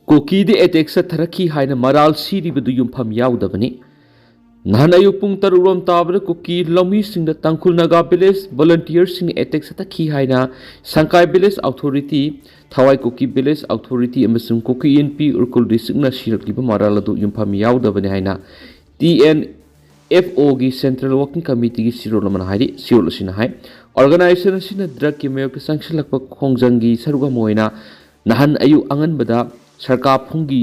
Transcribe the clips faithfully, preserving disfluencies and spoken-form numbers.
ꯀꯨꯀꯤꯗ attack ꯆꯠꯊꯔꯛꯈꯤ ꯍꯥꯏꯅ ꯃꯔꯥꯜ ꯁꯤꯔꯤꯕꯗꯨ ꯌꯨꯝꯐꯝ ꯌꯥꯎꯗꯕꯅꯤ꯫ ꯅꯍꯥꯟ ꯑꯌꯨꯛ ꯄꯨꯡ ꯇꯔꯨꯛ ꯔꯣꯝ ꯇꯥꯕꯗ ꯀꯨꯀꯤ ꯂꯧꯃꯤꯁꯤꯡꯗ ꯇꯥꯡꯈꯨꯜ ꯅꯥꯒꯥ ꯚꯤꯂꯦꯖ ꯚꯣꯂꯟꯇꯤꯌꯔꯁꯤꯡꯅ ꯑꯦꯇꯦꯛ ꯆꯠꯊꯈꯤ ꯍꯥꯏꯅ ꯁꯪꯀꯥꯏ ꯚꯤꯂꯦꯖ ꯑꯣꯊꯣꯔꯤꯇꯤ, ꯊꯋꯥꯏ ꯀꯨꯀꯤ ꯚꯤꯂꯦꯖ ꯑꯣꯊꯣꯔꯤꯇꯤ ꯑꯃꯁꯨꯡ ꯀꯨꯀꯤ ꯏꯟꯄꯤ ꯎꯔꯈꯨꯜ ꯗꯤꯁꯇ꯭ꯔꯤꯛꯅ ꯁꯤꯔꯛꯂꯤꯕ ꯃꯔꯥꯜ ꯑꯗꯨ ꯌꯨꯝꯐꯝ ꯌꯥꯎꯗꯕꯅꯤ ꯍꯥꯏꯅ ꯇꯤ ꯑꯦꯟ ꯑꯦꯐ ꯑꯣꯒꯤ ꯁꯦꯟꯇ꯭ꯔꯦꯜ ꯋꯥꯔꯀꯤꯡ ꯀꯃꯤꯇꯤꯒꯤ ꯆꯦꯔꯣꯜ ꯑꯃꯅ ꯍꯥꯏꯔꯤ꯫ ꯆꯦꯔꯣꯜ ꯑꯁꯤꯅ ꯍꯥꯏ, ꯑꯣꯔꯒꯅꯥꯏꯖꯦꯁꯟ ꯑꯁꯤꯅ ꯗ꯭ꯔꯒꯀꯤ ꯃꯥꯌꯣꯛꯇ ꯆꯪꯁꯤꯜꯂꯛꯄ ꯈꯣꯡꯖꯪꯒꯤ ꯁꯔꯨꯛ ꯑꯃ ꯑꯣꯏꯅ ꯅꯍꯥꯟ ꯑꯌꯨꯛ ꯑꯉꯟꯕꯗ ꯁꯔꯀꯥꯐꯨꯡꯒꯤ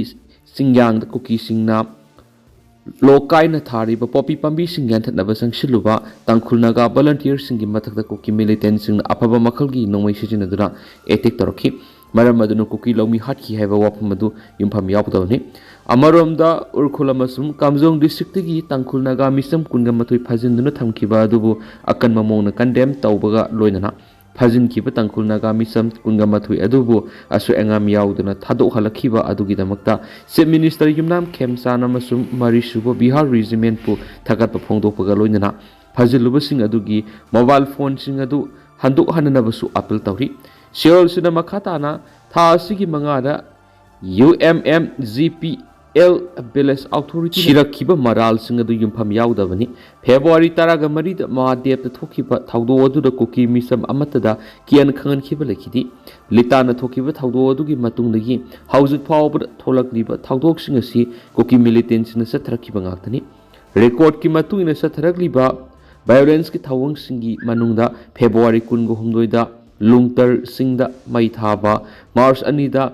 ꯆꯤꯡꯌꯥꯡꯗ ꯀꯨꯀꯤꯁꯤꯡꯅ ꯂꯣꯛ ꯀꯥꯏꯅ ꯊꯥꯔꯤꯕ ꯄꯣꯄꯤ ꯄꯥꯝꯕꯤꯁꯤꯡ ꯌꯥꯟꯊꯠꯅꯕ ꯆꯪꯁꯤꯜꯂꯨꯕ ꯇꯥꯡꯈꯨꯜ ꯅꯥꯒꯥ ꯚꯣꯂꯟꯇꯤꯌꯔꯁꯤꯡꯒꯤ ꯃꯊꯛꯇ ꯀꯨꯀꯤ ꯃꯤꯂꯤꯇꯦꯟꯁꯤꯡꯅ ꯑꯐꯕ ꯃꯈꯜꯒꯤ ꯅꯣꯡꯃꯩ ꯁꯤꯖꯤꯟꯅꯗꯨꯅ ꯑꯦꯇꯦꯛ ꯇꯧꯔꯛꯈꯤ꯫ ꯃꯔꯝ ꯑꯗꯨꯅ ꯀꯨꯀꯤ ꯂꯧꯃꯤ ꯍꯥꯠꯈꯤ ꯍꯥꯏꯕ ꯋꯥꯐꯝ ꯑꯗꯨ ꯌꯨꯝꯐꯝ ꯌꯥꯎꯗꯕꯅꯤ꯫ ꯑꯃꯔꯣꯝꯗ ꯎꯔꯈꯨꯜ ꯑꯃꯁꯨꯡ ꯀꯥꯝꯖꯣꯡ ꯗꯤꯁꯇ꯭ꯔꯤꯛꯇꯒꯤ ꯇꯥꯡꯈꯨꯜ ꯅꯥꯒꯥ ꯃꯤꯆꯝ ꯀꯨꯟꯒ ꯃꯥꯊꯣꯏ ꯐꯥꯖꯤꯟꯗꯨꯅ ꯊꯝꯈꯤꯕ ꯑꯗꯨꯕꯨ ꯑꯀꯟꯕ ꯃꯑꯣꯡꯗ ꯀꯟꯗꯦꯝ ꯇꯧꯕꯒ ꯂꯣꯏꯅꯅ ꯐꯥꯖꯤꯟꯈꯤꯕ ꯇꯥꯡꯈꯨꯜ ꯅꯥꯒꯥ ꯃꯤꯆꯝ ꯀꯨꯟꯒ ꯃꯥꯊꯣꯏ ꯑꯗꯨꯕꯨ ꯑꯁꯣꯏ ꯑꯉꯥꯝ ꯌꯥꯎꯗꯅ ꯊꯥꯗꯣꯛꯍꯜꯂꯛꯈꯤꯕ ꯑꯗꯨꯒꯤꯗꯃꯛꯇ ꯆꯤꯐ ꯃꯤꯅꯤꯁꯇꯔ ꯌꯨꯝꯅꯥꯝ ꯈꯦꯝꯆꯥꯟ ꯑꯃꯁꯨꯡ ꯃꯔꯤꯁꯨꯕ ꯕꯤꯍꯥꯔ ꯔꯤꯖꯤꯃꯦꯟꯠꯄꯨ ꯊꯥꯒꯠꯄ ꯐꯣꯡꯗꯣꯛꯄꯒ ꯂꯣꯏꯅꯅ ꯐꯥꯖꯤꯜꯂꯨꯕꯁꯤꯡ ꯑꯗꯨꯒꯤ ꯃꯣꯕꯥꯏꯜ ꯐꯣꯟꯁꯤꯡ ꯑꯗꯨ ꯍꯟꯗꯣꯛꯍꯟꯅꯅꯕꯁꯨ ꯑꯄꯤꯜ ꯇꯧꯔꯤ꯫ ꯆꯦꯔꯣꯜꯁꯤꯅ ꯃꯈꯥ ꯇꯥꯅ ꯊꯥ ꯑꯁꯤꯒꯤ ꯃꯉꯥꯗ U M M G P L village authority ꯁꯤꯔꯛꯈꯤꯕ ꯃꯔꯥꯜꯁꯤꯡ ꯑꯗꯨ ꯌꯨꯝꯐꯝ ꯌꯥꯎꯗꯕꯅꯤ꯫ ꯐꯦꯕ꯭ꯔꯨꯋꯥꯔꯤ ꯇꯔꯥꯒ ꯃꯔꯤꯗ ꯃꯍꯥꯗꯦꯕꯇ ꯊꯣꯛꯈꯤꯕ ꯊꯧꯗꯣꯛ ꯑꯗꯨꯗ ꯀꯨꯀꯤ ꯃꯤꯆꯝ ꯑꯃꯠꯇꯗ ꯀꯤꯍꯟ ꯈꯪꯍꯟꯈꯤꯕ ꯂꯩꯈꯤꯗꯦ꯫ ꯂꯤꯇꯥꯟꯗ ꯊꯣꯛꯈꯤꯕ ꯊꯧꯗꯣꯛ ꯑꯗꯨꯒꯤ ꯃꯇꯨꯡꯗꯒꯤ ꯍꯧꯖꯤꯛ ꯐꯥꯎꯕꯗ ꯊꯣꯛꯂꯛꯂꯤꯕ ꯊꯧꯗꯣꯛꯁꯤꯡ ꯑꯁꯤ ꯀꯨꯀꯤ ꯃꯤꯂꯤꯇꯦꯟꯁꯤꯡꯅ ꯆꯠꯊꯔꯛꯈꯤꯕ ꯉꯥꯛꯇꯅꯤ꯫ ꯔꯦꯀꯣꯔꯗꯀꯤ ꯃꯇꯨꯡ ꯏꯟꯅ ꯆꯠꯊꯔꯛꯂꯤꯕ ꯚꯥꯏꯑꯣꯂꯦꯟꯁꯀꯤ ꯊꯧꯑꯣꯡꯁꯤꯡꯒꯤ ꯃꯅꯨꯡꯗ ꯐꯦꯕ꯭ꯔꯨꯋꯥꯔꯤ ꯀꯨꯟꯒ ꯍꯨꯝꯗꯣꯏꯗ ꯂꯨꯡꯇꯔ ꯆꯤꯡꯗ ꯃꯩ ꯊꯥꯕ, ꯃꯥꯔꯆ ꯑꯅꯤꯗ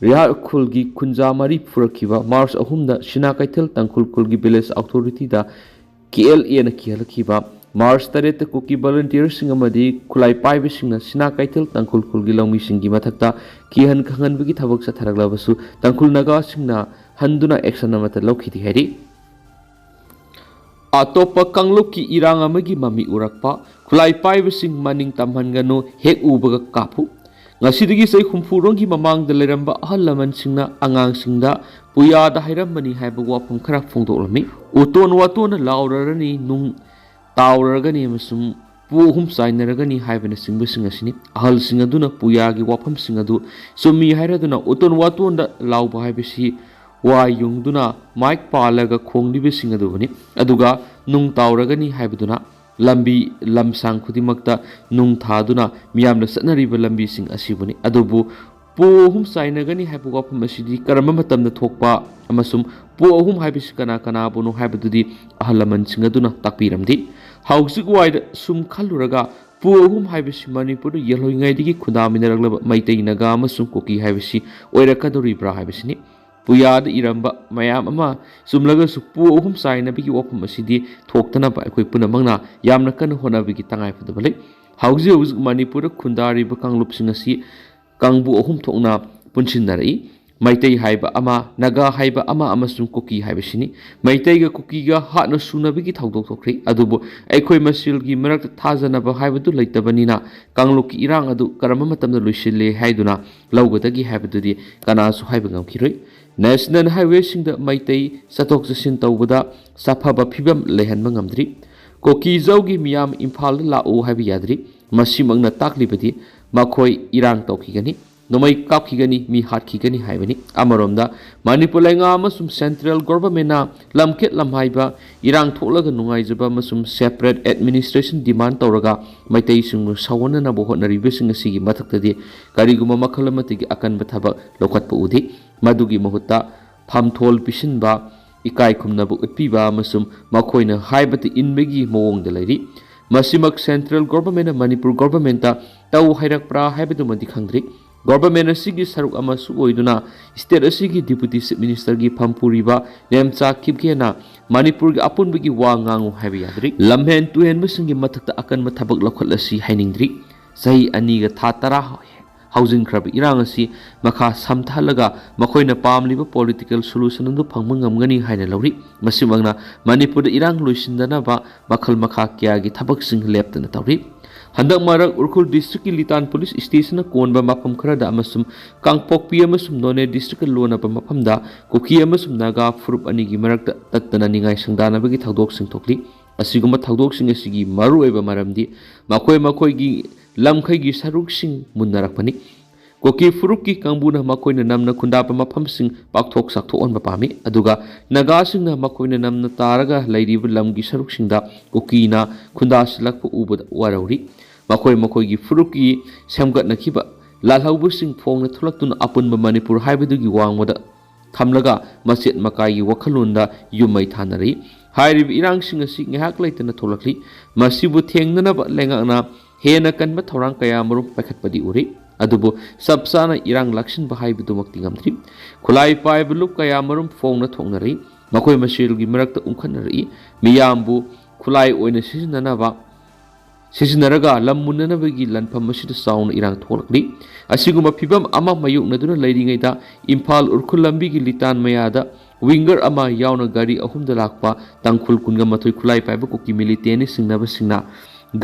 ꯔꯤꯍꯥ ꯈꯨꯜꯒꯤ ꯈꯨꯟꯖꯥ ꯃꯔꯤ ꯐꯨꯔꯛꯈꯤꯕ, ꯃꯥꯔꯆ ꯑꯍꯨꯝꯗ ꯁꯤꯅꯥ ꯀꯩꯊꯦꯜ ꯇꯥꯡꯈꯨꯜ ꯈꯨꯜꯒꯤ ꯚꯤꯂꯦꯖ ꯑꯣꯊꯣꯔꯤꯇꯤꯗ ꯀꯦ ꯑꯦꯜ ꯑꯦꯅ ꯀꯤꯍꯜꯂꯛꯈꯤꯕ, ꯃꯥꯔꯆ ꯇꯔꯦꯠꯇ ꯀꯨꯀꯤ ꯚꯣꯂꯨꯟꯇꯤꯌꯔꯁꯤꯡ ꯑꯃꯗꯤ ꯈꯨꯠꯂꯥꯏ ꯄꯥꯏꯕꯁꯤꯡꯅ ꯁꯤꯅꯥ ꯀꯩꯊꯦꯜ ꯇꯥꯡꯈꯨꯜ ꯈꯨꯜꯒꯤ ꯂꯧꯃꯤꯁꯤꯡꯒꯤ ꯃꯊꯛꯇ ꯀꯤꯍꯟ ꯈꯪꯍꯟꯕꯒꯤ ꯊꯕꯛ ꯆꯠꯊꯔꯛꯂꯕꯁꯨ ꯇꯥꯡꯈꯨꯜ ꯅꯥꯒꯥꯁꯤꯡꯅ ꯍꯟꯗꯨꯅ ꯑꯦꯛꯁꯟ ꯑꯃꯠꯇ ꯂꯧꯈꯤꯗꯦ ꯍꯥꯏꯔꯤ꯫ ꯑꯇꯣꯞꯄ ꯀꯥꯡꯂꯨꯞꯀꯤ ꯏꯔꯥꯡ ꯑꯃꯒꯤ ꯃꯃꯤ ꯎꯔꯛꯄ, ꯈꯨꯠꯂꯥꯏ ꯄꯥꯏꯕꯁꯤꯡ ꯃꯅꯤꯡ ꯇꯝꯍꯟꯒꯅꯨ, ꯍꯦꯛ ꯎꯕꯒ ꯀꯥꯞꯄꯨ꯫ ꯉꯁꯤꯗꯒꯤ ꯆꯍꯤ ꯍꯨꯝꯐꯨ ꯔꯣꯝꯒꯤ ꯃꯃꯥꯡꯗ ꯂꯩꯔꯝꯕ ꯑꯍꯜ ꯂꯃꯟꯁꯤꯡꯅ ꯑꯉꯥꯡꯁꯤꯡꯗ ꯄꯨꯌꯥꯗ ꯍꯥꯏꯔꯝꯕꯅꯤ ꯍꯥꯏꯕ ꯋꯥꯐꯝ ꯈꯔ ꯐꯣꯡꯗꯣꯛꯂꯝꯃꯤ꯫ ꯎꯇꯣꯟ ꯋꯥꯇꯣꯟꯅ ꯂꯥꯎꯔꯔꯅꯤ, ꯅꯨꯡ ꯇꯥꯎꯔꯒꯅꯤ ꯑꯃꯁꯨꯡ ꯄꯨ ꯑꯍꯨꯝ ꯆꯥꯏꯅꯔꯒꯅꯤ ꯍꯥꯏꯕꯅꯆꯤꯡꯕꯁꯤꯡ ꯑꯁꯤꯅꯤ꯫ ꯑꯍꯜꯁꯤꯡ ꯑꯗꯨꯅ ꯄꯨꯌꯥꯒꯤ ꯋꯥꯐꯝꯁꯤꯡ ꯑꯗꯨ ꯆꯨꯝꯃꯤ ꯍꯥꯏꯔꯗꯨꯅ ꯎꯇꯣꯟ ꯋꯥꯇꯣꯟꯗ ꯂꯥꯎꯕ ꯍꯥꯏꯕꯁꯤ ꯋꯥ ꯌꯨꯡꯗꯨꯅ ꯃꯥꯏꯛ ꯄꯥꯜꯂꯒ ꯈꯣꯡꯂꯤꯕꯁꯤꯡ ꯑꯗꯨꯕꯨꯅꯤ꯫ ꯑꯗꯨꯒ ꯅꯨꯡ ꯇꯥꯎꯔꯒꯅꯤ ꯍꯥꯏꯕꯗꯨꯅ ꯂꯝꯕꯤ ꯂꯝꯁꯥꯡ ꯈꯨꯗꯤꯡꯃꯛꯇ ꯅꯨꯡ ꯊꯥꯗꯨꯅ ꯃꯤꯌꯥꯝꯅ ꯆꯠꯅꯔꯤꯕ ꯂꯝꯕꯤꯁꯤꯡ ꯑꯁꯤꯕꯨꯅꯤ꯫ ꯑꯗꯨꯕꯨ ꯄꯨ ꯑꯍꯨꯝ ꯆꯥꯏꯅꯒꯅꯤ ꯍꯥꯏꯕ ꯋꯥꯐꯝ ꯑꯁꯤꯗꯤ ꯀꯔꯝꯕ ꯃꯇꯝꯗ ꯊꯣꯛꯄ ꯑꯃꯁꯨꯡ ꯄꯨ ꯑꯍꯨꯝ ꯍꯥꯏꯕꯁꯤ ꯀꯅꯥ ꯀꯅꯥꯕꯨꯅꯣ ꯍꯥꯏꯕꯗꯨꯗꯤ ꯑꯍꯜ ꯂꯃꯟꯁꯤꯡ ꯑꯗꯨꯅ ꯇꯥꯛꯄꯤꯔꯝꯗꯦ꯫ ꯍꯧꯖꯤꯛ ꯋꯥꯏꯗ ꯁꯨꯝ ꯈꯜꯂꯨꯔꯒ ꯄꯨ ꯑꯍꯨꯝ ꯍꯥꯏꯕꯁꯤ ꯃꯅꯤꯄꯨꯔꯗ ꯌꯦꯜꯍꯣꯏꯉꯩꯗꯒꯤ ꯈꯨꯟꯗꯥꯃꯤꯟꯅꯔꯛꯂꯕ ꯃꯩꯇꯩ, ꯅꯥꯒꯥ ꯑꯃꯁꯨꯡ ꯀꯨꯀꯤ ꯍꯥꯏꯕꯁꯤ ꯑꯣꯏꯔꯛꯀꯗꯧꯔꯤꯕ꯭ꯔꯥ ꯍꯥꯏꯕꯁꯤꯅꯤ꯫ ꯄꯨꯌꯥꯗ ꯏꯔꯝꯕ ꯃꯌꯥꯝ ꯑꯃ ꯆꯨꯝꯂꯒꯁꯨ ꯄꯨ ꯑꯍꯨꯝ ꯆꯥꯏꯅꯕꯒꯤ ꯋꯥꯐꯝ ꯑꯁꯤꯗꯤ ꯊꯣꯛꯇꯅꯕ ꯑꯩꯈꯣꯏ ꯄꯨꯝꯅꯃꯛꯅ ꯌꯥꯝꯅ ꯀꯟꯅ ꯍꯣꯠꯅꯕꯒꯤ ꯇꯉꯥꯏꯐꯗꯕ ꯂꯩ꯫ ꯍꯧꯖꯤꯛ ꯍꯧꯖꯤꯛ ꯃꯅꯤꯄꯨꯔꯗ ꯈꯨꯟꯗꯥꯔꯤꯕ ꯀꯥꯡꯂꯨꯞꯁꯤꯡ ꯑꯁꯤ ꯀꯥꯡꯕꯨ ꯑꯍꯨꯝ ꯊꯣꯛꯅ ꯄꯨꯟꯁꯤꯟꯅꯔꯛꯏ꯫ ꯃꯩꯇꯩ ꯍꯥꯏꯕ ꯑꯃ, ꯅꯥꯒꯥ ꯍꯥꯏꯕ ꯑꯃ ꯑꯃꯁꯨꯡ ꯀꯨꯀꯤ ꯍꯥꯏꯕꯁꯤꯅꯤ꯫ ꯃꯩꯇꯩꯒ ꯀꯨꯀꯤꯒ ꯍꯥꯠꯅ ꯁꯨꯅꯕꯒꯤ ꯊꯧꯗꯣꯛ ꯊꯣꯛꯈ꯭ꯔꯦ, ꯑꯗꯨꯕꯨ ꯑꯩꯈꯣꯏ ꯃꯁꯦꯜꯒꯤ ꯃꯔꯛꯇ ꯊꯥꯖꯅꯕ ꯍꯥꯏꯕꯗꯨ ꯂꯩꯇꯕꯅꯤꯅ ꯀꯥꯡꯂꯨꯞꯀꯤ ꯏꯔꯥꯡ ꯑꯗꯨ ꯀꯔꯝꯕ ꯃꯇꯝꯗ ꯂꯣꯏꯁꯤꯜꯂꯦ ꯍꯥꯏꯗꯨꯅ ꯂꯧꯒꯗꯒꯦ ꯍꯥꯏꯕꯗꯨꯗꯤ ꯀꯅꯥꯁꯨ ꯍꯥꯏꯕ ꯉꯝꯈꯤꯔꯣꯏ꯫ ꯅꯦꯁꯅꯦꯜ ꯍꯥꯏꯋꯦꯁꯤꯡꯗ ꯃꯩꯇꯩ ꯆꯠꯊꯣꯛ ꯆꯠꯁꯤꯟ ꯇꯧꯕꯗ ꯁꯥꯐꯕ ꯐꯤꯕꯝ ꯂꯩꯍꯟꯕ ꯉꯝꯗ꯭ꯔꯤ꯫ ꯀꯣꯀꯤꯖꯧꯒꯤ ꯃꯤꯌꯥꯝ ꯏꯝꯐꯥꯜꯗ ꯂꯥꯛꯎ ꯍꯥꯏꯕ ꯌꯥꯗ꯭ꯔꯤ꯫ ꯃꯁꯤꯃꯛꯅ ꯇꯥꯛꯂꯤꯕꯗꯤ ꯃꯈꯣꯏ ꯏꯔꯥꯡ ꯇꯧꯈꯤꯒꯅꯤ, ꯅꯣꯡꯃꯩ ꯀꯥꯞꯈꯤꯒꯅꯤ, ꯃꯤ ꯍꯥꯠꯈꯤꯒꯅꯤ ꯍꯥꯏꯕꯅꯤ꯫ ꯑꯃꯔꯣꯝꯗ ꯃꯅꯤꯄꯨꯔ ꯂꯩꯉꯥꯛ ꯑꯃꯁꯨꯡ ꯁꯦꯟꯇ꯭ꯔꯦꯜ ꯒꯣꯚꯔꯟꯃꯦꯟꯠꯅ ꯂꯝꯈꯦꯠ ꯂꯝꯍꯥꯏꯕ ꯏꯔꯥꯡ ꯊꯣꯛꯂꯒ ꯅꯨꯡꯉꯥꯏꯖꯕ ꯑꯃꯁꯨꯡ ꯁꯦꯄꯔꯦꯠ ꯑꯦꯗꯃꯤꯅꯤꯁꯇ꯭ꯔꯦꯁꯟ ꯗꯤꯃꯥꯟ ꯇꯧꯔꯒ ꯃꯩꯇꯩꯁꯤꯡꯕꯨ ꯁꯥꯎꯍꯟꯅꯅꯕ ꯍꯣꯠꯅꯔꯤꯕꯁꯤꯡ ꯑꯁꯤꯒꯤ ꯃꯊꯛꯇꯗꯤ ꯀꯔꯤꯒꯨꯝꯕ ꯃꯈꯜ ꯑꯃꯠꯇꯒꯤ ꯑꯀꯟꯕ ꯊꯕꯛ ꯂꯧꯈꯠꯄ ꯎꯗꯦ꯫ ꯃꯗꯨꯒꯤ ꯃꯍꯨꯠꯇ ꯐꯝꯊꯣꯜ ꯄꯤꯁꯤꯟꯕ, ꯏꯀꯥꯏ ꯈꯨꯝꯅꯕ ꯎꯠꯄꯤꯕ ꯑꯃꯁꯨꯡ ꯃꯈꯣꯏꯅ ꯍꯥꯏꯕꯗ ꯏꯟꯕꯒꯤ ꯃꯑꯣꯡꯗ ꯂꯩꯔꯤ꯫ ꯃꯁꯤꯃꯛ ꯁꯦꯟꯇ꯭ꯔꯦꯜ ꯒꯣꯚꯔꯟꯃꯦꯟꯠꯅ ꯃꯅꯤꯄꯨꯔ ꯒꯣꯚꯔꯟꯃꯦꯟꯠꯇ ꯇꯧ ꯍꯥꯏꯔꯛꯄ꯭ꯔꯥ ꯍꯥꯏꯕꯗꯨꯃꯗꯤ ꯈꯪꯗ꯭ꯔꯤ꯫ ꯒꯣꯚꯔꯟꯃꯦꯟꯠ ꯑꯁꯤꯒꯤ ꯁꯔꯨꯛ ꯑꯃꯁꯨ ꯑꯣꯏꯗꯨꯅ ꯁ꯭ꯇꯦꯠ ꯑꯁꯤꯒꯤ ꯗꯤꯄꯨꯇꯤ ꯆꯤꯐ ꯃꯤꯅꯤꯁꯇꯔꯒꯤ ꯐꯝ ꯄꯨꯔꯤꯕ ꯅꯦꯝꯆꯥ ꯀꯤꯞꯒꯦꯅ ꯃꯅꯤꯄꯨꯔꯒꯤ ꯑꯄꯨꯟꯕꯒꯤ ꯋꯥ ꯉꯥꯡꯉꯨ ꯍꯥꯏꯕ ꯌꯥꯗ꯭ꯔꯤ꯫ ꯂꯝꯍꯦꯟ ꯇꯨꯍꯦꯟꯕꯁꯤꯡꯒꯤ ꯃꯊꯛꯇ ꯑꯀꯟꯕ ꯊꯕꯛ ꯂꯧꯈꯠꯂꯁꯤ ꯍꯥꯏꯅꯤꯡꯗ꯭ꯔꯤ꯫ ꯆꯍꯤ ꯑꯅꯤꯒ ꯊꯥ ꯇꯔꯥ ꯍꯧꯖꯤꯟꯈ꯭ꯔꯕ ꯏꯔꯥꯡ ꯑꯁꯤ ꯃꯈꯥ ꯁꯝꯊꯍꯜꯂꯒ ꯃꯈꯣꯏꯅ ꯄꯥꯝꯂꯤꯕ ꯄꯣꯂꯤꯇꯤꯀꯦꯜ ꯁꯣꯂꯨꯁꯟ ꯑꯗꯨ ꯐꯪꯕ ꯉꯝꯒꯅꯤ ꯍꯥꯏꯅ ꯂꯧꯔꯤ꯫ ꯃꯁꯤꯃꯛꯅ ꯃꯅꯤꯄꯨꯔꯗ ꯏꯔꯥꯡ ꯂꯣꯏꯁꯤꯟꯗꯅꯕ ꯃꯈꯜ ꯃꯈꯥ ꯀꯌꯥꯒꯤ ꯊꯕꯛꯁꯤꯡ ꯂꯦꯞꯇꯅ ꯇꯧꯔꯤ꯫ ꯍꯟꯗꯛ ꯃꯔꯛ ꯎꯈ꯭ꯔꯨꯜ ꯗꯤꯁꯇ꯭ꯔꯤꯛꯀꯤ ꯂꯤꯇꯥꯟ ꯄꯨꯂꯤꯁ ꯁ꯭ꯇꯦꯁꯟꯅ ꯀꯣꯟꯕ ꯃꯐꯝ ꯈꯔꯗ ꯑꯃꯁꯨꯡ ꯀꯥꯡꯄꯣꯛꯄꯤ ꯑꯃꯁꯨꯡ ꯅꯣꯅꯦ ꯗꯤꯁꯇ꯭ꯔꯤꯛꯀ ꯂꯣꯟꯅꯕ ꯃꯐꯝꯗ ꯀꯨꯀꯤ ꯑꯃꯁꯨꯡ ꯅꯥꯒꯥ ꯐꯨꯔꯨꯞ ꯑꯅꯤꯒꯤ ꯃꯔꯛꯇ ꯇꯠꯇꯅ ꯅꯤꯡꯉꯥꯏ ꯁꯪꯗꯥꯅꯕꯒꯤ ꯊꯧꯗꯣꯛꯁꯤꯡ ꯊꯣꯛꯂꯤ꯫ ꯑꯁꯤꯒꯨꯝꯕ ꯊꯧꯗꯣꯛꯁꯤꯡ ꯑꯁꯤꯒꯤ ꯃꯔꯨꯑꯣꯏꯕ ꯃꯔꯝꯗꯤ ꯃꯈꯣꯏ ꯃꯈꯣꯏꯒꯤ ꯂꯝꯈꯩꯒꯤ ꯁꯔꯨꯛꯁꯤꯡ ꯃꯨꯟꯅꯔꯛꯄꯅꯤ꯫ ꯀꯨꯀꯤ ꯐꯨꯔꯨꯞꯀꯤ ꯀꯥꯡꯕꯨꯅ ꯃꯈꯣꯏꯅ ꯅꯝꯅ ꯈꯨꯟꯗꯥꯕ ꯃꯐꯝꯁꯤꯡ ꯄꯥꯛꯊꯣꯛ ꯆꯥꯛꯊꯣꯛꯍꯟꯕ ꯄꯥꯝꯃꯤ, ꯑꯗꯨꯒ ꯅꯥꯒꯥꯁꯤꯡꯅ ꯃꯈꯣꯏꯅ ꯅꯝꯅ ꯇꯥꯔꯒ ꯂꯩꯔꯤꯕ ꯂꯝꯒꯤ ꯁꯔꯨꯛꯁꯤꯡꯗ ꯀꯨꯀꯤꯅ ꯈꯨꯟꯗꯥꯁꯤꯜꯂꯛꯄ ꯎꯕꯗ ꯋꯥꯔꯧꯔꯤ꯫ ꯃꯈꯣꯏ ꯃꯈꯣꯏꯒꯤ ꯐꯨꯔꯨꯞꯀꯤ ꯁꯦꯝꯒꯠꯅꯈꯤꯕ ꯂꯥꯜꯍꯧꯕꯁꯤꯡ ꯐꯣꯡꯅ ꯊꯣꯛꯂꯛꯇꯨꯅ ꯑꯄꯨꯟꯕ ꯃꯅꯤꯄꯨꯔ ꯍꯥꯏꯕꯗꯨꯒꯤ ꯋꯥꯡꯃꯗ ꯊꯝꯂꯒ ꯃꯆꯦꯠ ꯃꯀꯥꯏꯒꯤ ꯋꯥꯈꯜꯂꯣꯟꯗ ꯌꯨꯝ ꯃꯩ ꯊꯥꯅꯔꯤ꯫ ꯍꯥꯏꯔꯤꯕ ꯏꯔꯥꯡꯁꯤꯡ ꯑꯁꯤ ꯉꯥꯏꯍꯥꯛ ꯂꯩꯇꯅ ꯊꯣꯛꯂꯛꯂꯤ꯫ ꯃꯁꯤꯕꯨ ꯊꯦꯡꯅꯅꯕ ꯂꯩꯉꯥꯛꯅ ꯍꯦꯟꯅ ꯀꯟꯕ ꯊꯧꯔꯥꯡ ꯀꯌꯥ ꯑꯃꯔꯣꯝ ꯄꯥꯏꯈꯠꯄꯗꯤ ꯎꯔꯤ꯫ ꯑꯗꯨꯕꯨ ꯆꯞ ꯆꯥꯅ ꯏꯔꯥꯡ ꯂꯥꯛꯁꯤꯟꯕ ꯍꯥꯏꯕꯗꯨꯃꯛꯇꯤ ꯉꯝꯗ꯭ꯔꯤ꯫ ꯈꯨꯠꯂꯥꯏ ꯄꯥꯏꯕ ꯂꯨꯞ ꯀꯌꯥ ꯑꯃꯔꯣꯝ ꯐꯣꯡꯅ ꯊꯣꯛꯅꯔꯤ꯫ ꯃꯈꯣꯏ ꯃꯁꯦꯜꯒꯤ ꯃꯔꯛꯇ ꯎꯪꯈꯠꯅꯔꯛꯏ꯫ ꯃꯤꯌꯥꯝꯕꯨ ꯈꯨꯠꯂꯥꯏ ꯑꯣꯏꯅ ꯁꯤꯖꯤꯟꯅꯅꯕ ꯁꯤꯖꯤꯟꯅꯔꯒ ꯂꯝ ꯃꯨꯟꯅꯅꯕꯒꯤ ꯂꯥꯟꯐꯝ ꯑꯁꯤꯗ ꯆꯥꯎꯅ ꯏꯔꯥꯡ ꯊꯣꯛꯂꯛꯂꯤ꯫ ꯑꯁꯤꯒꯨꯝꯕ ꯐꯤꯕꯝ ꯑꯃ ꯃꯥꯌꯣꯛꯅꯗꯨꯅ ꯂꯩꯔꯤꯉꯩꯗ ꯏꯝꯐꯥꯜ ꯎꯈ꯭ꯔꯨꯜ ꯂꯝꯕꯤꯒꯤ ꯂꯤꯇꯥꯟ ꯃꯌꯥꯗ ꯋꯤꯡꯒꯔ ꯑꯃ ꯌꯥꯎꯅ ꯒꯥꯔꯤ ꯑꯍꯨꯝꯗ ꯂꯥꯛꯄ ꯇꯥꯡꯈꯨꯜ ꯀꯨꯟꯒ ꯃꯥꯊꯣꯏ ꯈꯨꯠꯂꯥꯏ ꯄꯥꯏꯕ ꯀꯨꯀꯤ ꯃꯤꯂꯤꯇꯦꯟꯅꯤ ꯆꯤꯡꯅꯕꯁꯤꯡꯅ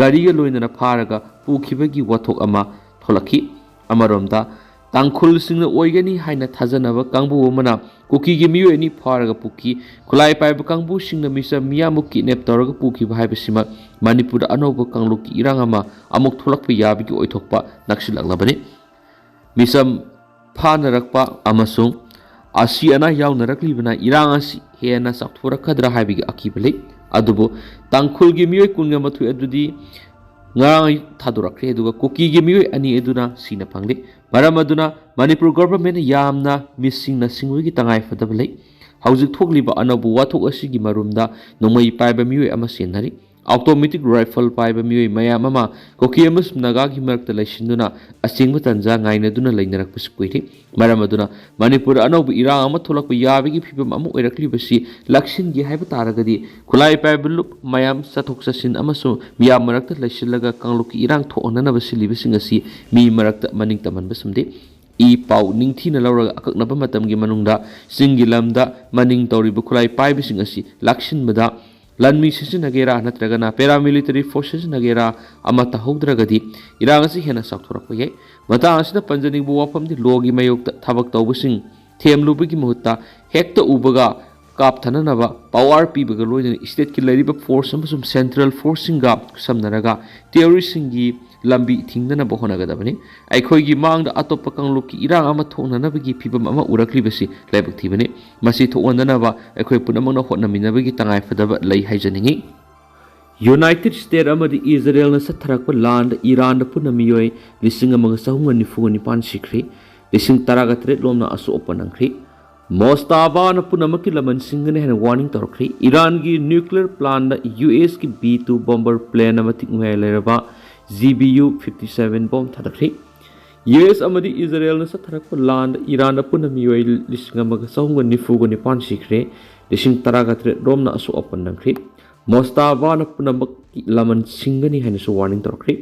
ꯒꯥꯔꯤꯒ ꯂꯣꯏꯅꯅ ꯐꯥꯔꯒ ꯄꯨꯈꯤꯕꯒꯤ ꯋꯥꯊꯣꯛ ꯑꯃ ꯊꯣꯛꯂꯛꯈꯤ꯫ ꯑꯃꯔꯣꯝꯗ ꯇꯥꯡꯈꯨꯜꯁꯤꯡꯅ ꯑꯣꯏꯒꯅꯤ ꯍꯥꯏꯅ ꯊꯥꯖꯅꯕ ꯀꯥꯡꯕꯨ ꯑꯃꯅ ꯀꯨꯀꯤꯒꯤ ꯃꯤꯑꯣꯏ ꯑꯅꯤ ꯐꯥꯔꯒ ꯄꯨꯈꯤ꯫ ꯈꯨꯠꯂꯥꯏ ꯄꯥꯏꯕ ꯀꯥꯡꯕꯨꯁꯤꯡꯅ ꯃꯤꯆꯝ ꯃꯤꯌꯥꯝꯕꯨ ꯀꯤꯗꯅꯦꯞ ꯇꯧꯔꯒ ꯄꯨꯈꯤꯕ ꯍꯥꯏꯕꯁꯤꯃꯛ ꯃꯅꯤꯄꯨꯔꯗ ꯑꯅꯧꯕ ꯀꯥꯡꯂꯨꯞꯀꯤ ꯏꯔꯥꯡ ꯑꯃ ꯑꯃꯨꯛ ꯊꯣꯛꯂꯛꯄ ꯌꯥꯕꯒꯤ ꯑꯣꯏꯊꯣꯛꯄ ꯅꯛꯁꯤꯜꯂꯛꯂꯕꯅꯤ꯫ ꯃꯤꯆꯝ ꯐꯥꯅꯔꯛꯄ ꯑꯃꯁꯨꯡ ꯑꯁꯤ ꯑꯅꯥ ꯌꯥꯎꯅꯔꯛꯂꯤꯕꯅ ꯏꯔꯥꯡ ꯑꯁꯤ ꯍꯦꯟꯅ ꯆꯥꯎꯊꯣꯔꯛꯀꯗ꯭ꯔꯥ ꯍꯥꯏꯕꯒꯤ ꯑꯀꯤꯕ ꯂꯩ꯫ ꯑꯗꯨꯕꯨ ꯇꯥꯡꯈꯨꯜꯒꯤ ꯃꯤꯑꯣꯏ ꯀꯨꯟꯒ ꯃꯥꯊꯣꯏ ꯑꯗꯨꯗꯤ ꯉꯔꯥꯡ ꯊꯥꯗꯣꯔꯛꯈ꯭ꯔꯦ, ꯑꯗꯨꯒ ꯀꯨꯀꯤꯒꯤ ꯃꯤꯑꯣꯏ ꯑꯅꯤ ꯑꯗꯨꯅ ꯁꯤꯅ ꯐꯪꯂꯤ꯫ ꯃꯔꯝ ꯑꯗꯨꯅ ꯃꯅꯤꯄꯨꯔ ꯒꯣꯚꯔꯟꯃꯦꯟꯠꯅ ꯌꯥꯝꯅ ꯃꯤꯁꯤꯡꯅ ꯁꯤꯡꯕꯒꯤ ꯇꯉꯥꯏꯐꯗꯕ ꯂꯩ꯫ ꯍꯧꯖꯤꯛ ꯊꯣꯛꯂꯤꯕ ꯑꯅꯧꯕ ꯋꯥꯊꯣꯛ ꯑꯁꯤꯒꯤ ꯃꯔꯨꯝꯗ ꯅꯣꯡꯃꯩ ꯄꯥꯏꯕ ꯃꯤꯑꯣꯏ ꯑꯃ ꯆꯦꯟꯅꯔꯤ꯫ ꯑꯣꯇꯣꯃꯦꯇꯤꯛ ꯔꯥꯏꯐꯜ ꯄꯥꯏꯕ ꯃꯤꯑꯣꯏ ꯃꯌꯥꯝ ꯑꯃ ꯀꯨꯀꯤ ꯑꯃꯁꯨꯡ ꯅꯥꯒꯥꯒꯤ ꯃꯔꯛꯇ ꯂꯩꯁꯤꯟꯗꯨꯅ ꯑꯁꯦꯡꯕ ꯇꯥꯟꯖꯥ ꯉꯥꯏꯅꯗꯨꯅ ꯂꯩꯅꯔꯛꯄꯁꯤ ꯀꯨꯏꯔꯦ꯫ ꯃꯔꯝ ꯑꯗꯨꯅ ꯃꯅꯤꯄꯨꯔꯗ ꯑꯅꯧꯕ ꯏꯔꯥꯡ ꯑꯃ ꯊꯣꯛꯂꯛꯄ ꯌꯥꯕꯒꯤ ꯐꯤꯕꯝ ꯑꯃ ꯑꯣꯏꯔꯛꯂꯤꯕꯁꯤ ꯂꯥꯛꯁꯤꯟꯒꯦ ꯍꯥꯏꯕ ꯇꯥꯔꯒꯗꯤ ꯈꯨꯠꯂꯥꯏ ꯄꯥꯏꯕ ꯂꯨꯞ ꯃꯌꯥꯝ ꯆꯠꯊꯣꯛ ꯆꯠꯁꯤꯟ ꯑꯃꯁꯨꯡ ꯃꯤꯌꯥꯝ ꯃꯔꯛꯇ ꯂꯩꯁꯤꯜꯂꯒ ꯀꯥꯡꯂꯨꯞꯀꯤ ꯏꯔꯥꯡ ꯊꯣꯛꯍꯟꯅꯅꯕ ꯁꯤꯜꯂꯤꯕꯁꯤꯡ ꯑꯁꯤ ꯃꯤ ꯃꯔꯛꯇ ꯃꯅꯤꯡ ꯇꯝꯍꯟꯕ ꯆꯨꯝꯗꯦ꯫ ꯏ ꯄꯥꯎ ꯅꯤꯡꯊꯤꯅ ꯂꯧꯔꯒ ꯑꯀꯛꯅꯕ ꯃꯇꯝꯒꯤ ꯃꯅꯨꯡꯗ ꯆꯤꯡꯒꯤ ꯂꯝꯗ ꯃꯅꯤꯡ ꯇꯧꯔꯤꯕ ꯈꯨꯠꯂꯥꯏ ꯄꯥꯏꯕꯁꯤꯡ ꯑꯁꯤ ꯂꯥꯛꯁꯤꯟꯕꯗ ꯂꯥꯟꯃꯤ ꯁꯤꯖꯤꯟꯅꯒꯦꯔꯥ ꯅꯠꯇ꯭ꯔꯒꯅ ꯄꯦꯔꯥꯃꯤꯂꯤꯇꯔꯤ ꯐꯣꯔꯁ ꯁꯤꯖꯤꯟꯅꯒꯦꯔꯥ ꯑꯃ ꯇꯧꯍꯧꯗ꯭ꯔꯒꯗꯤ ꯏꯔꯥꯡ ꯑꯁꯤ ꯍꯦꯟꯅ ꯆꯥꯎꯊꯣꯔꯛꯄ ꯌꯥꯏ꯫ ꯃꯇꯥꯡ ꯑꯁꯤꯗ ꯄꯟꯖꯅꯤꯡꯕ ꯋꯥꯐꯝꯗꯤ ꯂꯣꯒꯤ ꯃꯥꯌꯣꯛꯇ ꯊꯕꯛ ꯇꯧꯕꯁꯤꯡ ꯊꯦꯝꯂꯨꯕꯒꯤ ꯃꯍꯨꯠꯇ ꯍꯦꯛꯇ ꯎꯕꯒ ꯀꯥꯞꯊꯅꯅꯕ ꯄꯥꯋꯔ ꯄꯤꯕꯒ ꯂꯣꯏꯅꯅ ꯁ꯭ꯇꯦꯠꯀꯤ ꯂꯩꯔꯤꯕ ꯐꯣꯔꯁ ꯑꯃꯁꯨꯡ ꯁꯦꯟꯇ꯭ꯔꯦꯜ ꯐꯣꯔꯁꯁꯤꯡꯒ ꯈꯨꯠꯁꯝꯅꯔꯒ ꯇꯦꯔꯣꯔꯤꯁꯁꯤꯡꯒꯤ ꯂꯝꯕꯤ ꯊꯤꯡꯅꯅꯕ ꯍꯣꯠꯅꯒꯗꯕꯅꯤ꯫ ꯑꯩꯈꯣꯏꯒꯤ ꯃꯥꯡꯗ ꯑꯇꯣꯞꯄ ꯀꯥꯡꯂꯨꯞꯀꯤ ꯏꯔꯥꯡ ꯑꯃ ꯊꯣꯛꯅꯅꯕꯒꯤ ꯐꯤꯚꯝ ꯑꯃ ꯎꯔꯛꯂꯤꯕꯁꯤ ꯂꯥꯏꯕꯛ ꯊꯤꯕꯅꯤ꯫ ꯃꯁꯤ ꯊꯣꯛꯍꯟꯗꯅꯕ ꯑꯩꯈꯣꯏ ꯄꯨꯝꯅꯃꯛꯅ ꯍꯣꯠꯅꯃꯤꯟꯅꯕꯒꯤ ꯇꯉꯥꯏꯐꯗꯕ ꯂꯩ ꯍꯥꯏꯖꯅꯤꯡꯏ꯫ ꯌꯨꯅꯥꯏꯇꯦꯗ ꯁ꯭ꯇꯦꯠ ꯑꯃꯗꯤ ꯏꯖꯔꯦꯜꯅ ꯆꯠꯊꯔꯛꯄ ꯂꯥꯟꯗ ꯏꯔꯥꯟꯗ ꯄꯨꯟꯅ ꯃꯤꯑꯣꯏ ꯂꯤꯁꯤꯡ ꯑꯃꯒ ꯆꯍꯨꯝꯒ ꯅꯤꯐꯨꯒ ꯅꯤꯄꯥꯟ ꯁꯤꯈ꯭ꯔꯦ, ꯂꯤꯁꯤꯡ ꯇꯔꯥꯒ ꯇꯔꯦꯠ ꯂꯣꯝꯅ ꯑꯁꯣꯛ ꯑꯄꯟ ꯅꯪꯈ꯭ꯔꯦ꯫ ꯃꯣꯁꯇꯥꯕꯥꯅ ꯄꯨꯝꯅꯃꯛꯀꯤ ꯂꯃꯟ ꯁꯤꯡꯒꯅꯤ ꯍꯥꯏꯅ ꯋꯥꯔꯅꯤꯡ ꯇꯧꯔꯛꯈ꯭ꯔꯦ꯫ ꯏꯔꯥꯟꯒꯤ ꯅ꯭ꯌꯨꯀ꯭ꯂꯤꯌꯔ ꯄ꯭ꯂꯥꯟꯗ ꯌꯨ ꯑꯦꯁꯀꯤ ꯕꯤ ꯇꯨ ꯕꯣꯝꯕꯔ ꯄ꯭ꯂꯦꯟ ꯑꯃ ꯇꯤꯛꯃꯌꯥꯏ ꯂꯩꯔꯕ G B U fifty seven bomb ꯊꯥꯗꯈ꯭ꯔꯦ꯫ ꯌꯨ ꯑꯦꯁ ꯑꯃꯗꯤ ꯏꯖꯔꯦꯜꯅ ꯆꯠꯊꯔꯛꯄ ꯂꯥꯟꯗ ꯏꯔꯥꯟꯗ ꯄꯨꯟꯅ ꯃꯤꯑꯣꯏ ꯂꯤꯁꯤꯡ ꯑꯃꯒ ꯆꯍꯨꯝꯒ ꯅꯤꯐꯨꯒ ꯅꯤꯄꯥꯟ ꯁꯤꯈ꯭ꯔꯦ, ꯂꯤꯁꯤꯡ ꯇꯔꯥꯒ ꯇꯔꯦꯠ ꯔꯣꯝꯅ ꯑꯁꯣꯛ ꯑꯄꯟ ꯅꯪꯈ꯭ꯔꯦ꯫ ꯃꯣꯁꯇꯥꯕꯥꯅ ꯄꯨꯝꯅꯃꯛꯀꯤ ꯂꯃꯟ ꯁꯤꯡꯒꯅꯤ ꯍꯥꯏꯅꯁꯨ ꯋꯥꯔꯅꯤꯡ ꯇꯧꯔꯛꯈ꯭ꯔꯦ꯫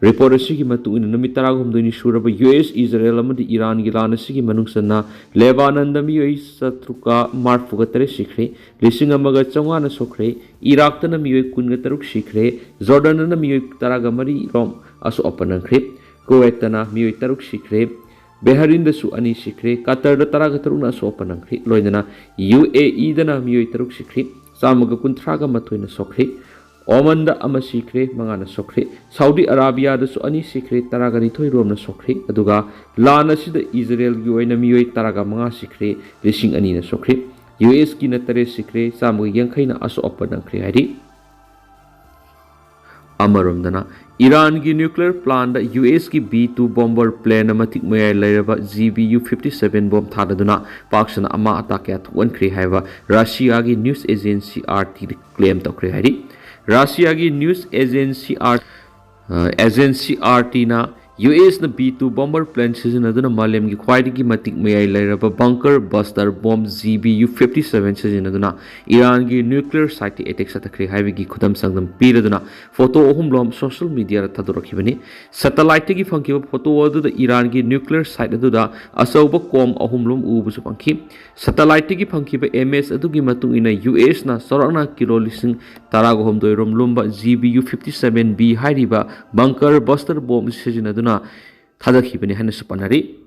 ꯔꯤꯄꯣꯔꯠ ꯑꯁꯤꯒꯤ ꯃꯇꯨꯡ ꯏꯟꯅ ꯅꯨꯃꯤꯠ ꯇꯔꯥꯍꯨꯝꯗꯣꯏꯅꯤ ꯁꯨꯔꯕ ꯌꯨ ꯑꯦꯁ, ꯏꯖꯔꯦꯜ ꯑꯃꯗꯤ ꯏꯔꯥꯟꯒꯤ ꯂꯥꯟ ꯑꯁꯤꯒꯤ ꯃꯅꯨꯡ ꯆꯟꯅ ꯂꯦꯕꯥꯅꯟꯗ ꯃꯤꯑꯣꯏ ꯆꯥꯇ꯭ꯔꯨꯛꯀ ꯃꯔꯐꯨꯒ ꯇꯔꯦꯠ ꯁꯤꯈ꯭ꯔꯦ, ꯂꯤꯁꯤꯡ ꯑꯃꯒ ꯆꯥꯝꯃꯉꯥꯅ ꯁꯣꯛꯈ꯭ꯔꯦ, ꯏꯔꯥꯛꯇꯅ ꯃꯤꯑꯣꯏ ꯀꯨꯟꯒ ꯇꯔꯨꯛ ꯁꯤꯈ꯭ꯔꯦ, ꯖꯣꯔꯗꯟꯗꯅ ꯃꯤꯑꯣꯏ ꯇꯔꯥꯒ ꯃꯔꯤ ꯔꯣꯝ ꯑꯁꯣꯛ ꯑꯄꯟ ꯅꯪꯈ꯭ꯔꯦ, ꯀꯨꯋꯦꯠꯇꯅ ꯃꯤꯑꯣꯏ ꯇꯔꯨꯛ ꯁꯤꯈ꯭ꯔꯦ, ꯕꯦꯍꯔꯤꯟꯗꯁꯨ ꯑꯅꯤ ꯁꯤꯈ꯭ꯔꯦ, ꯀꯇꯔꯗ ꯇꯔꯥꯒ ꯇꯔꯨꯛꯅ ꯑꯁꯣꯛ ꯑꯄꯟ ꯅꯪꯈ꯭ꯔꯦ, ꯂꯣꯏꯅꯅ ꯌꯨ ꯑꯦ ꯏꯗꯅ ꯃꯤꯑꯣꯏ ꯇꯔꯨꯛ ꯁꯤꯈ꯭ꯔꯦ, ꯆꯥꯝꯃꯒ ꯀꯨꯟꯊ꯭ꯔꯥꯒ ꯃꯥꯊꯣꯏꯅ ꯁꯣꯛꯈ꯭ꯔꯦ, ꯑꯣꯃꯟꯗ ꯑꯃ ꯁꯤꯈ꯭ꯔꯦ, ꯃꯉꯥꯅ ꯁꯣꯛꯈ꯭ꯔꯦ, ꯁꯥꯎꯗꯤ ꯑꯔꯥꯕꯤꯌꯥꯗꯁꯨ ꯑꯅꯤ ꯁꯤꯈ꯭ꯔꯦ, ꯇꯔꯥꯒ ꯅꯤꯊꯣꯏ ꯔꯣꯝꯅ ꯁꯣꯛꯈ꯭ꯔꯦ꯫ ꯑꯗꯨꯒ ꯂꯥꯟ ꯑꯁꯤꯗ ꯏꯖꯔꯦꯜꯒꯤ ꯑꯣꯏꯅ ꯃꯤꯑꯣꯏ ꯇꯔꯥꯒ ꯃꯉꯥ ꯁꯤꯈ꯭ꯔꯦ, ꯂꯤꯁꯤꯡ ꯑꯅꯤꯅ ꯁꯣꯛꯈ꯭ꯔꯦ꯫ ꯌꯨ ꯑꯦꯁꯀꯤꯅ ꯇꯔꯦꯠ ꯁꯤꯈ꯭ꯔꯦ, ꯆꯥꯝꯃꯒ ꯌꯥꯡꯈꯩꯅ ꯑꯁꯣꯛ ꯑꯄꯟ ꯅꯪꯈ꯭ꯔꯦ ꯍꯥꯏꯔꯤ꯫ ꯑꯃꯔꯣꯝꯗꯅ ꯏꯔꯥꯟꯒꯤ ꯅ꯭ꯌꯨꯀ꯭ꯂꯤꯌꯔ ꯄ꯭ꯂꯥꯟꯗ ꯌꯨ ꯑꯦꯁꯀꯤ ꯕꯤ ꯇꯨ ꯕꯣꯝꯕꯔ ꯄ꯭ꯂꯦꯟ ꯑꯃ ꯇꯤꯛꯃꯌꯥꯏ ꯂꯩꯔꯕ G B U fifty seven bomb ꯊꯥꯗꯗꯨꯅ ꯄꯥꯛ ꯁꯟꯅ ꯑꯃꯥ ꯑꯇꯥ ꯀꯌꯥ ꯊꯣꯛꯍꯟꯈ꯭ꯔꯦ ꯍꯥꯏꯕ ꯔꯁꯤꯌꯥꯒꯤ ꯅ꯭ꯌꯨꯁ ꯑꯦꯖꯦꯟꯁꯤ ꯑꯥꯔ ꯇꯤꯗ ꯀ꯭ꯂꯦꯝ ꯇꯧꯈ꯭ꯔꯦ ꯍꯥꯏꯔꯤ꯫ ꯔꯁꯤꯌꯥꯒꯤ news agency R agency R ꯇꯤꯅ ꯌꯨ ꯑꯦꯁꯅ ꯕꯤ ꯇꯨ ꯕꯣꯝꯕꯔ ꯄ꯭ꯂꯦꯟ ꯁꯤꯖꯤꯟꯅꯗꯨꯅ ꯃꯥꯂꯦꯝꯒꯤ ꯈ꯭ꯋꯥꯏꯗꯒꯤ ꯃꯇꯤꯛ ꯃꯌꯥꯏ ꯂꯩꯔꯕ bunker buster bomb G B U fifty seven ꯁꯤꯖꯤꯟꯅꯗꯨꯅ ꯏꯔꯥꯟꯒꯤ ꯅ꯭ꯌꯨꯀ꯭ꯂꯤꯌꯔ ꯁꯥꯏꯠꯇ ꯑꯦꯇꯦꯛ ꯆꯠꯊꯈ꯭ꯔꯦ ꯍꯥꯏꯕꯒꯤ ꯈꯨꯗꯝ ꯆꯥꯡꯗꯝ ꯄꯤꯔꯗꯨꯅ ꯐꯣꯇꯣ ꯑꯍꯨꯝꯂꯣꯝ ꯁꯣꯁꯤꯌꯦꯜ ꯃꯤꯗꯤꯌꯥꯗ ꯊꯥꯗꯣꯔꯛꯈꯤꯕꯅꯤ꯫ ꯁꯦꯇꯦꯂꯥꯏꯠꯇꯒꯤ ꯐꯪꯈꯤꯕ ꯐꯣꯇꯣ ꯑꯗꯨꯗ ꯏꯔꯥꯟꯒꯤ ꯅ꯭ꯌꯨꯀ꯭ꯂꯤꯌꯔ ꯁꯥꯏꯠ ꯑꯗꯨꯗ ꯑꯆꯧꯕ ꯀꯣꯝ ꯑꯍꯨꯝꯂꯣꯝ ꯎꯕꯁꯨ ꯐꯪꯈꯤ꯫ ꯁꯦꯇꯦꯂꯥꯏꯠꯇꯒꯤ ꯐꯪꯈꯤꯕ ꯏꯃꯦꯖ ꯑꯗꯨꯒꯤ ꯃꯇꯨꯡ ꯏꯟꯅ ꯌꯨ ꯑꯦꯁꯅ ꯆꯥꯎꯔꯥꯛꯅ ꯀꯤꯂꯣ ꯂꯤꯁꯤꯡ ꯇꯔꯥꯒ ꯍꯨꯝꯗꯣꯏ ꯔꯣꯝ ꯂꯨꯝꯕ G B U fifty seven B ꯍꯥꯏꯔꯤꯕ ꯕꯪꯀꯔ ꯕꯁꯇꯔ ꯕꯣꯝ ꯁꯤꯖꯤꯟꯅꯗꯨꯅ ꯊꯥꯗꯈꯤꯕꯅꯤ ꯍꯥꯏꯅꯁꯨ ꯄꯟꯅꯔꯤ꯫